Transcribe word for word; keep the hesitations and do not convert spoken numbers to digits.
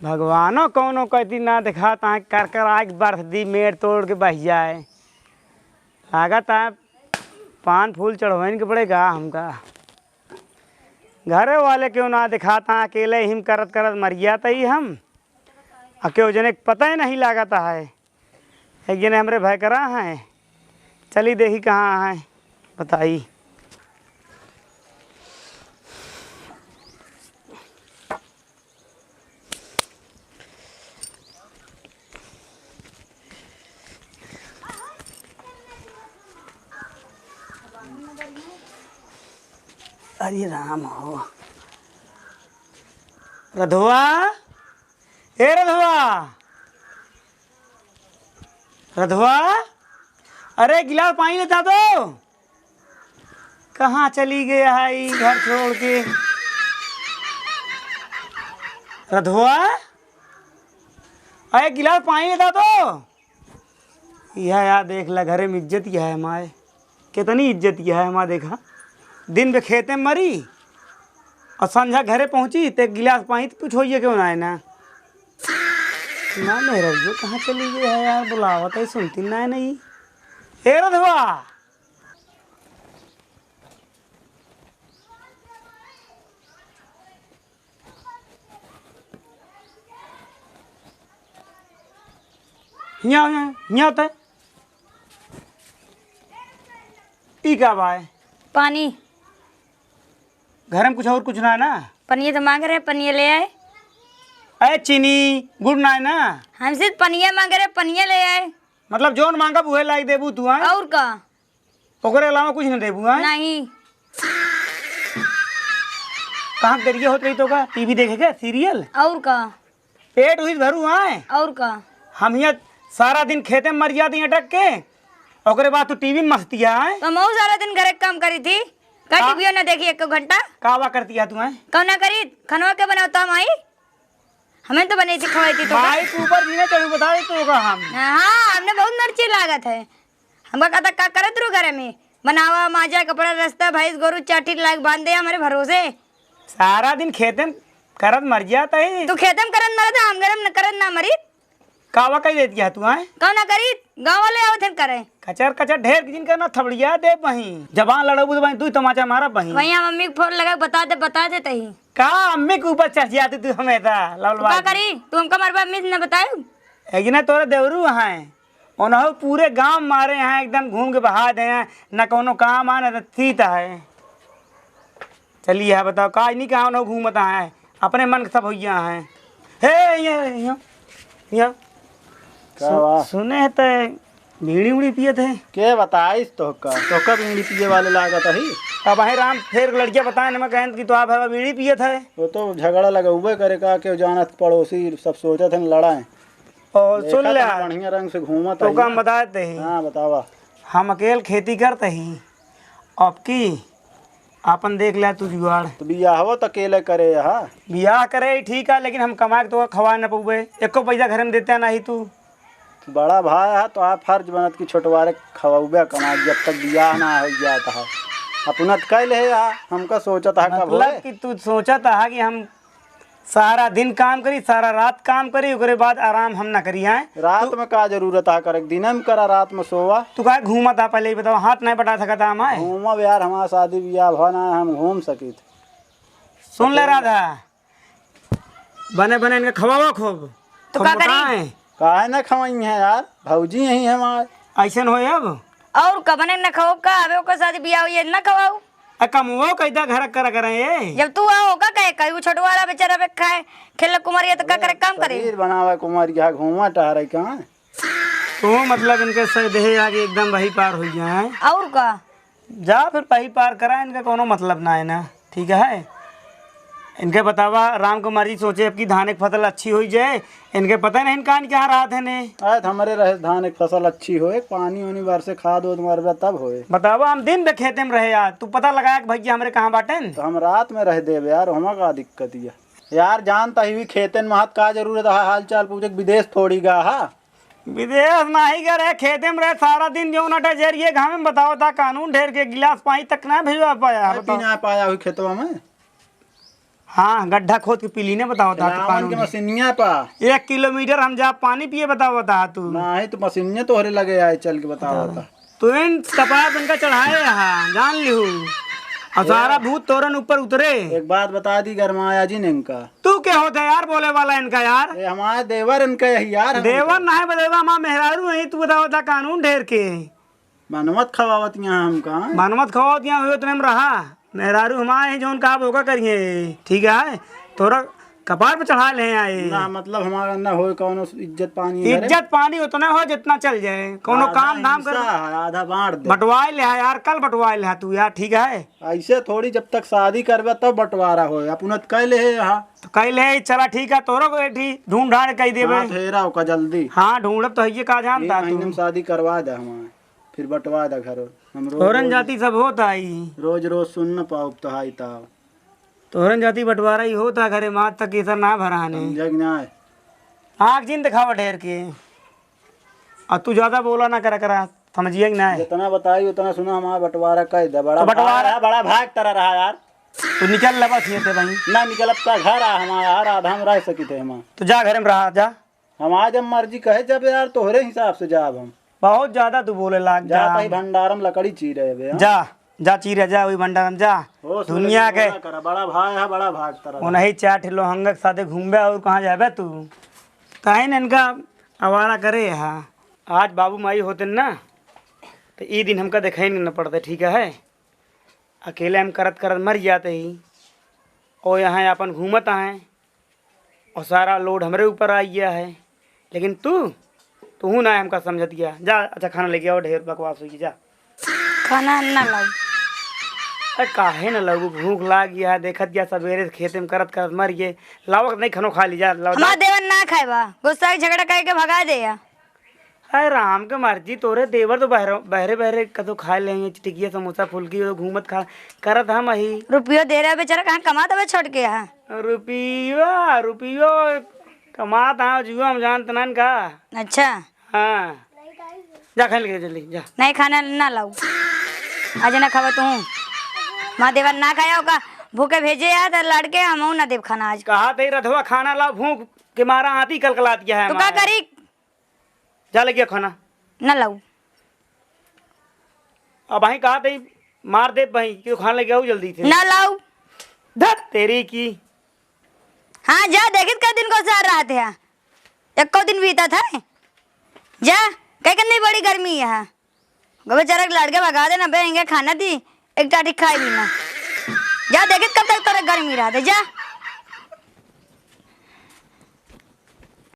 भगवानो कौनो कइती ना देखात आए, कर कर आग बरस दी, मेड़ तोड़ के बह जाए। लागत आए पान फूल चढ़वाइन के पड़ेगा हमका। घरे वाले क्यों ना देखात आए, अकेले हिम करत करत मर जात ही हम। आ क्यों जने के पता ही नहीं लागत है। एक जने हमरे भाई करा हैं, चली देखी कहाँ हैं, बताई। अरे राम हो। रधवा, ए रधवा, रधवा, अरे गिलास पानी लेता तो। कहाँ चली गया है ई घर छोड़ के? रधवा, अरे गिलास पानी लेता तो। यह यार देख ला, घरे में इज्जत यह है माए, कितनी इज्जत यह है माँ। देखा, दिन में खेते में मरी और संझा घरे पहुँची तो एक गिलास पानी तो कुछ होइए क्यों ना है ना। ना मेहरबियो कहाँ चली गई है यार, बुलावत है सुनती ना है नहीं। ए रधवा, हियाँ, हियाँ, हियाँ ते। ई का बाय? पानी। घर में कुछ और कुछ ना है ना? पनिया तो मांग रहे, पनिया ले आए। अरे चीनी, गुड़ ना है ना? हमसे तो पनिया मांग रहे, पनिया ले आए। मतलब जौन मांगब उहे लाई देबू तू, आय? और का? ओकरे अलावा कुछ न देबू, आय? नहीं। कहाँ गरिया होत रही तो का? टीवी देखे के, सीरियल? और का? पेट उही भरू, आय? और का? हम हियाँ सारा दिन खेते में मर जाती अटक के, ओकरे बाद तू टीवी में मस्ती, आय? तो हम सारा दिन घरे के काम करी थी, का का? टीवीओ न देखी एको घंटा? का वा करती है तू, आय? कौन ना करी? खनवा के बनावता माई? हमें तो बनाई थी, खवाई थी तो का? माई के ऊपर भी ना चढ़ू, बता दे तो का हम। हाँ, हमने बहुत मिर्ची लागत है। हमका कहता का करत रहू घरे में? बनावा, माजा, कपड़ा, रस्ता, भैंस, गोरू, चार ठी लाग बांध दे हमरे भरोसे। सारा दिन खेते में करत मर जात ही। तू खेते में करत मरत है, हम घरे में न करत ना मरी। कावा कही देती है तू, हैं? कौन ना करी? गाँव वाले आवत हैं करे। कचर कचर ढेर जिन करना थबड़िया दे बही। जबान लड़ाबू तो बही, दुई तमाचा मारा बही। वहीं हम मम्मी को फोन लगा, बता दे, बता दे तही। का अम्मी के ऊपर चढ़ जाती तू हमेशा, लवल तू का बाजी। करी? तू हमका मरबा, अम्मी से न बतायू? एक जने तोरे देवरू हैं, उन्हों पूरे गांव मारे हैं, एकदम घूम के बहा दे हैं, न कौनो काम आ, न तीत है। चलिए, हाँ, बताओ, का नहीं कहाँ उन्हों घूमत हैं, अपने मन के सब होइया हैं। हे, ये, ये, ये। का सु-, बा? सुने हैं ते बीड़ी उड़ी पियत है। के बताइस तोहका? तोहका बीड़ी पिए वाले लागत ही? अब आहे राम, फेर लड़किया बताए न, मैं कहन कि तो आप है बीड़ी पियत है। वो तो झगड़ा लगउबे करे का, के जानत पड़ोसी सब सोचत हैं लड़ाए। और सुन देखा ले, तनी बढ़िया रंग से घूमत तो आई काम ना। बताए ते ही। हाँ, बतावा। हम अकेल खेती करते ही, अब की आपन देख ले तू जुगाड़। तो बियाहवा तो अकेले करे हा। बियाह करे ही ठीक है, लेकिन हम कमा के तो खवा न पउबे, एको पैसा घर में देते नहीं तू। बड़ा भाई हा, तो आप फर्ज बनत कि छोटवारे खवाउबे कमा, जब तक बियाह ना हो जात हा। अपना तो कह ले हा, हमका सोचत हा कब मतलब होए। कि तू सोचत हा कि हम सारा दिन काम करी, सारा रात काम करी, ओकरे बाद आराम हम ना करी, हैं? रात तू में का जरूरत आ करे, दिन में करा, रात में सोवा। तू काहे घूमत आ, पहले ही बताओ, हाथ नहीं बटा सकत आ मैं? घूमब यार, हमार शादी बियाह भा ना, हम घूम सकित। सुन ले राधा, बने बने इनका खवावा खूब। तू खूब का करी? मोटाए। काहे ना खवाई है यार, भौजी यही है हमार। ऐसन होए अब? और का बने न खाओ का, अबे ओकर शादी बियाह होई है, न खवाऊ। आ कमवो कैदा घर कर करे ए। जब तू आओ का कहे, कहीं वो छोटवाला बेचारा बे खाए, खेले कुमारिया तो का करे, काम करे। शरीर बनावा कुमारिया, घूमा टहरे कहाँ? तू मतलब इनके सही देहे आगे एकदम वही पार हो गया है। और का? जा फिर पही पार करा, इनका कोनो मतलब ना है ना, ठीक है? इनके बतावा, राम कुमार जी सोचे अब की धान एक फसल अच्छी होई जाए, इनके पता नहीं कान क्या रात है ने। अरे तो हमरे रहे धान एक फसल अच्छी होए, पानी उनी बार से खाद ओद मारबे तब होए। बतावा, हम दिन भर खेते में रहे यार, तू पता लगाया कि भैया हमरे कहाँ बाटेन? तो हम रात में रह देबे यार, हमा का दिक्कत है? यार जानता ही खेतन में हाथ का जरूरत है, हाल चाल पूछे, विदेश थोड़ी गा हा। विदेश नाही गए रहे, खेते में रहे सारा दिन, जो नटा जरिए घामे में बताओ था, कानून ढेर के गिलास पानी तक ना भिजवा पाया, अरे बताओ। पी ना पाया हुई खेतवा में। हाँ, गड्ढा खोद के पी लीने, बताओ ता तू खिलावन कानून के है। मशीनिया पा। एक किलोमीटर हम जा पानी पिए, बताओ ता तू। नाही तो मशीनिया तोहरे लगे आए चल के, बताओ ता। तू इन कपार पे इनका चढ़ाए हा, जान लिहू। और ए, सारा भूत तोरन ऊपर उतरे। एक बात बता दी, गरमाया जिन इनका। तू के होत है यार बोले वाला इनका यार? ए, हमारे देवर इनका यही यार, हम देवर इनका। ना है बदेवा, हमार मेहरारू है, तू बताओ ता कानून ढेर के। बनवत खवावत यहाँ हमका। बनवत खवावत यहाँ हुए उतने में रहा। मेहरारू हमारे हैं, जौन कहा बोका करिए, ठीक है? तोरा कपार पे चढ़ा ले आए। ना, मतलब हमारा ना होए कौनो इज्जत पानी घरे। इज्जत पानी उतना हो जितना चल जाए, कौनो आधा काम धाम कर। हिस्सा है, आधा बांट दे। बंटवाए ले है यार, कल बंटवाए ले है तू यार, ठीक है? ऐसे थोड़ी, जब तक शादी करबे तब बंटवारा होए, अपना तो कह ले है यहाँ। तो कह ले, चला ठीक है, तोरो को एठी ढूंढ ढांड कह देबे। हाँ, फेरा ओका जल्दी। हाँ, ढूंढब तो है, ये का जानता एक तू? महीने में शादी करवा दे हमारे, फिर बंटवा दे घर। हम रोज तोहरन रोज जाति सब होत आई। रोज रोज सुन न पाउब तो हाई ताव। तोहरन जाति बंटवारा ही होता घरे, मात तक केसर ना भराने। समझे कि ना? आँख जिन दिखावा ढेर के। आ तू ज्यादा बोला ना करा करा, समझिए कि ना? जितना बताई उतना सुना, हमारा बंटवारा कह दे। बड़ा तो बंटवारा भाग है, बड़ा भाग तरह रहा यार। तू निकल ले बस ये ते भाई। ना निकलब का घर आ हमारा यार, आधा हम रह सकी थे हम। तो जा घर में रहा, जा। हमार जब मर्जी कहे जब यार, तोहरे हिसाब से जाब हम। बहुत ज्यादा तू बोले लाग जा। जा तही भंडारम लकड़ी चीरे बे, हाँ? जा, जा चीरे जा, वही भंडारम जा। होश में दुनिया लेके के बोला करा, बड़ा भाई है, बड़ा भाग तरह। उन्हीं चार ठे लोहंगा के साथे घूमबे और कहाँ जाबे तू? ताही न इनका आवारा करे हा। आज बाबू माई होते ना, तो ई दिन हमका देखाई न पड़ते, ठीक है? अकेले हम करत करत मर जाते ही। और यहाँ अपन घूमत आए। और सारा load हमरे ऊपर आ गया है। लेकिन तू, तू ना हमका समझत गया। जा, अच्छा खाना लेके आओ, ढेर बकवास हुई, जा। खाना ना लाऊ। अरे काहे ना लाऊ, भूख लाग गया है, देखत गया सवेरे से खेते में करत करत मर गए। लावक नहीं खानो खा ली, जा, लाओ, हमार जा। देवर ना खाए बा, गुस्सा के झगड़ा करके भगा दे या। अरे राम के मर्जी, तोरे देवर तो बहरे, बहरे, बहरे कतो खाए लेंगे, टिकिया, समोसा, फुल्की, तो घूमत खा, करत हम अही। रुपयो दे रहे बेचारा, कहाँ कमात हवे छोड़ के यहाँ? रुपया, रुपयो कमात हाँ, जुआ हम जानत नान का। अच्छा। हाँ। जा खाए लेके जल्दी, जा। नहीं खाना ना लाऊ। आज ना खावा तू। माँ देवर ना खाया होगा, भूखे भेजे यार, तो लड़के हम ना देव खाना आज। कहा ते रधवा खाना लाओ, भूख के मारा आती कलकलात गया है तो का हमारा। करी? जा लेके आ खाना। ना लाऊ। अब भाई कहा ते मार दे भाई, क्यों खाना लेके आओ जल्दी से। ना लाऊ। धत तेरी की। हाँ, जा देखित कै दिन को सार रहत है। एको दिन बीतत है। जा, कह के नहीं बड़ी गर्मी है। गो बेचारा के लड़के भगा देना बे, इनके खाना दी, एक टाटी खाई भी ना। जा देखित कब तक तोरे गर्मी रहत है, जा।